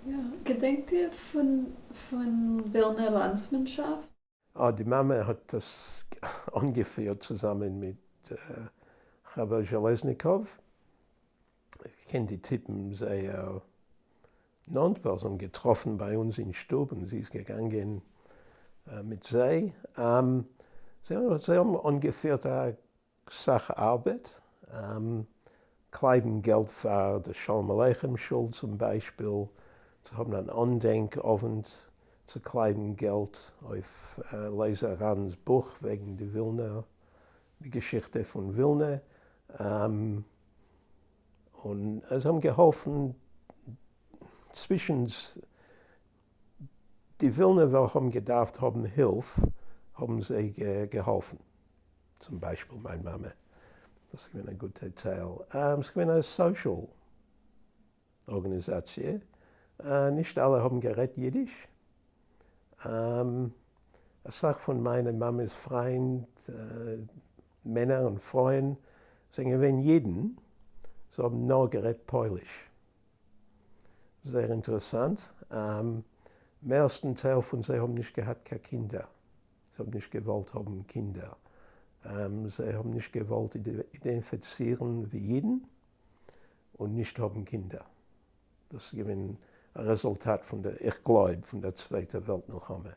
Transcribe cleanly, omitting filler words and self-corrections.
יא, געדענקט איר פון פון ווילנער לאנדסמאנשאפט? אה, די מאמע האט עס אנגעפירט צוזאמען מיט חבר זשעלעזניקאוו, איך קען די טיפן זייער נאנט ווייל זיי האבן געטראפן ביי אונז אין שטוב און זי איז געגאנגען מיט זיי, זיי האבן אנגעפירט א סאך ארבעט, קלייבן געלט פאר די שלום עליכם שול צום ביישפיל, צו האבן אן אנדענק אוונט, צו קלייבן געלט אויף לייזער ראנד'ס בוך וועגן די ווילנער, די געשיכטע פון ווילנע, און זיי האבן געהאלפן צווישן די ווילנער וועלכע האבן געדארפט האבן הילף האבן זיי געהאלפן, צום ביישפיל מיין מאמע, דאס איז געווען א גוטע טייל, ס'איז געווען א social ארגאניזאציע, נישט אלע האבן גערעדט אידיש, אסאך פון מיינע מאמע'ס פריינד, מענער און פרויען, זענען געווען אידן, זיי האבן נאר גערעדט פויליש. זייער אינטערעסאנט, מערסטן טייל פון זיי האבן נישט געהאט קיין קינדער, זיי האבן נישט געוואלט האבן קינדער, זיי האבן נישט געוואלט אידענטיפיצירן ווי אידן און נישט האבן קינדער, דאס איז געווען א רעזולטאט פון דער, איך גלויב, פון דער צווייטער וועלט מלחמה.